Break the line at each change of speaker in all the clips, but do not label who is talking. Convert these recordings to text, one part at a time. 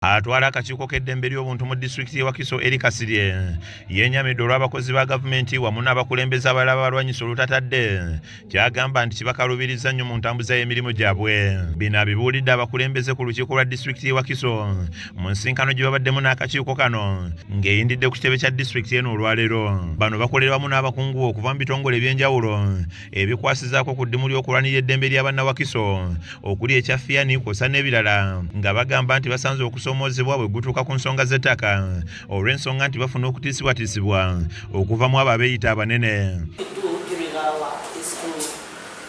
Atwala akakiiko k'eddembe ly'obuntu mu disitulikiti y'e Wakiso, Elly Kasirye, yenyamidde olw'abakozi ba gavumenti wamu n'abakulembeze abalala balwanyisa olutatadde, kyagamba nti kibakalubiriza nnyo mu ntambuza y'emirimu gyabwe. Bino abibuulidde abakulembeze ku lukiiko lwa disitulikiti y'e Wakiso mu nsinkano gye babaddemu n'akakiiko kano ng'eyindidde ku kitebe kya disitulikiti eno olwaleero. Bano bakolera wamu n'abakungu okuva mu bitongole ebyenjawulo ebikwasizaako ku ddimu ly'okulwanirira eddembe ly'abannawakiso, okuli ekya FIANI kw'ossa n'ebirala, nga bagamba nti basanze okusoomoozebwa bwe gutuuka ku nsonga z'ettaka, olw'ensonga nti bafuna okutiisibwatiisibwa okuva mu abo abeeyita abanene.
We do during our work is to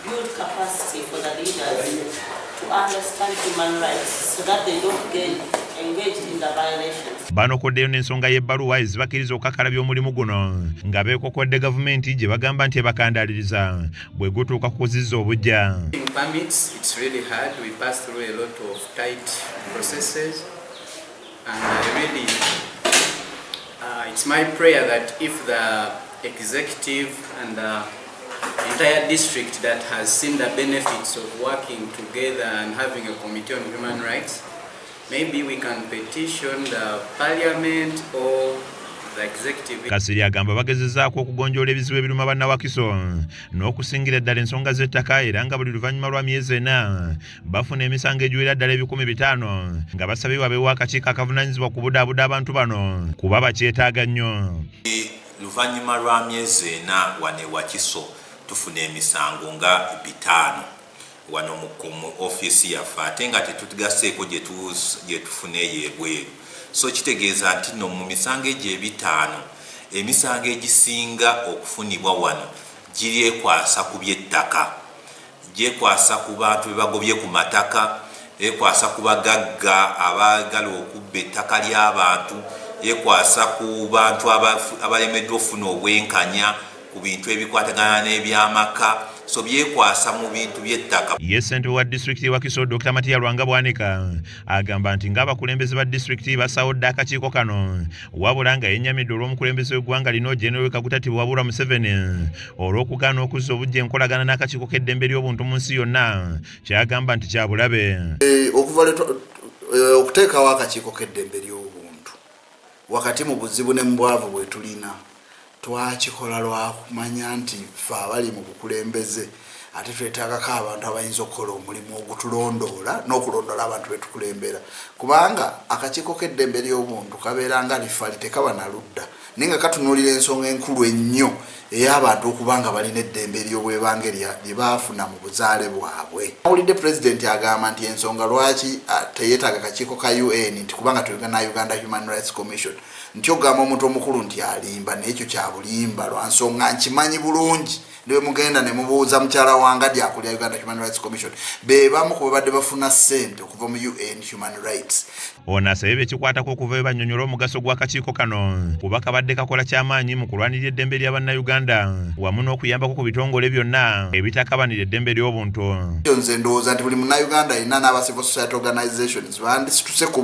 build capacity for the leaders to understand human rights so that they don't get engaged in the violations.
Banokoddeyo n'ensonga y'ebbaluwa ezibakkiriza okukakalabya omulimu guno, nga beekokodde gavumenti gye bagamba nti ebakandaaliriza bwe gutuuka ku kuzizza obuggya.
Permits, it's really hard. We pass through a lot of tight processes, and I really, it's my prayer that if the executive and the entire district that has seen the benefits of working together and having a committee on human rights, maybe we can petition the parliament or the executive.
Kasirye agamba bagezezaako okugonjoola ebizibu ebiruma bannawakiso n'okusingira eddala ensonga z'ettaka, era nga buli luvannyuma lwa myezi 4 bafuna emisango egiwera ddala 500,000, nga basabye wabeewo akakiiko akavunaanyizibwa ku budaabuda abantu bano kuba bakyetaaga nnyo.
Luvannyuma lwa myezi 4 wano e Wakiso tufuna emisango nga 500 wano mu ofiisi yaffe, ate nga tetugaseeko gye tufuna eyo ebweru. So kitegeeza nti nno mu misango egyo 500, emisango egisinga okufunibwa wano giryekwasa ku by'ettaka, gyekwasa ku bantu be bagobye ku mataka, ekwasa ku bagagga abaagala okubba ettaka ly'abantu, ekwasa ku bantu abalemeddwa okufuna obwenkanya ku bintu ebikwatagana n'ebyamaka. So byekwasa mu bintu by'ettaka.
Ye ssentebe wa disitulikiti y'e Wakiso, Dr Matiya Lwanga Bwanika, agamba nti ng'abakulembeze ba disitulikiti basaawo dda akakiiko kano, wabula nga yennyamidde olw'omukulembeze w'eggwanga lino, General Kaguta Tibuhaburwa Museveni, olw'okugaana okuzza obuggya enkolagana n'akakiiko k'eddembe ly'obuntu mu nsi yonna, kyagamba nti kya bulabe.
Okuva okuteekawo akakiiko k'eddembe ly'obuntu wakati mu buzibu ne mu bwavu bwe tulina, twakikola lwakumanya nti ffe abali mu bukulembeze ate twetaagako abantu abayinza okukola omulimu ogutulondoola n'okulondoola abantu betukulembera, kubanga akakiiko k'eddembe ly'obuntu kabeera nga referee, tekaba na ludda, naye nga katunuulira ensonga enkulu ennyo ey'abantu okuba nga balina eddembe ery'obwebange lye baafuna mu buzaale bwabwe. Awulidde pulezidenti agamba nti ensonga lwaki teyeetaaga kakiiko ka UN nti kubanga tulina Uganda Human Rights Commission, nti ogamba omuntu omukulu nti alimba, naye ekyo kya bulimba, lwa nsonga nkimanyi bulungi ne bwe mugenda ne mubuuza mukyala Wangadya akulira Uganda Human Rights Commission, be bamu ku babadde bafuna ssente okuva mu UN Human Rights.
Ono asabye bekikwatako okuva we bannyonnyola omugaso gw'akakiiko kano, kuba kabadde kakola kyamaanyi mu kulwanirira eddembe lya bannayuganda wamu n'okuyambako ku bitongole byonna ebitakabanira eddembe ly'obuntu.
Nze ndowooza nti buli munnayuganda alina n'aba civil society organizations bandisituse ku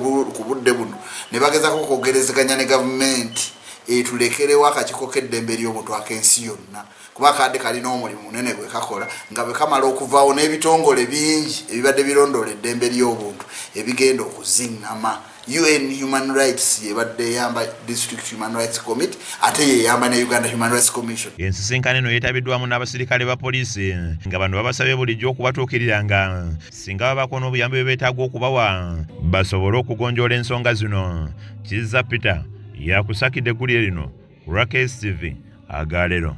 budde buno ne bagezako okwogerezeganya ne gavumenti etulekerewo akakiiko k'eddembe ly'obuntu ak'ensi yonna, kuba kadde kalina omulimu munene gwe kakola, nga bwe kamala okuvaawo n'ebitongole bingi ebibadde birondoola eddembe ly'obuntu ebigenda okuziŋŋama. UN Human Rights yebadde eyamba District Human Rights Committee, ate yeyamba ne Uganda Human Rights Commission.
Ensisinkano eno yeetabiddwamu n'abasirikale ba poliisi, nga bano babasabye bulijjo okubatuukiriranga singa babaako n'obuyambi bwe beetaaga okubawa basobole okugonjoola ensonga zino. Kizza Peter yakusakidde eggulire lino ku lwa KSTV agaleero.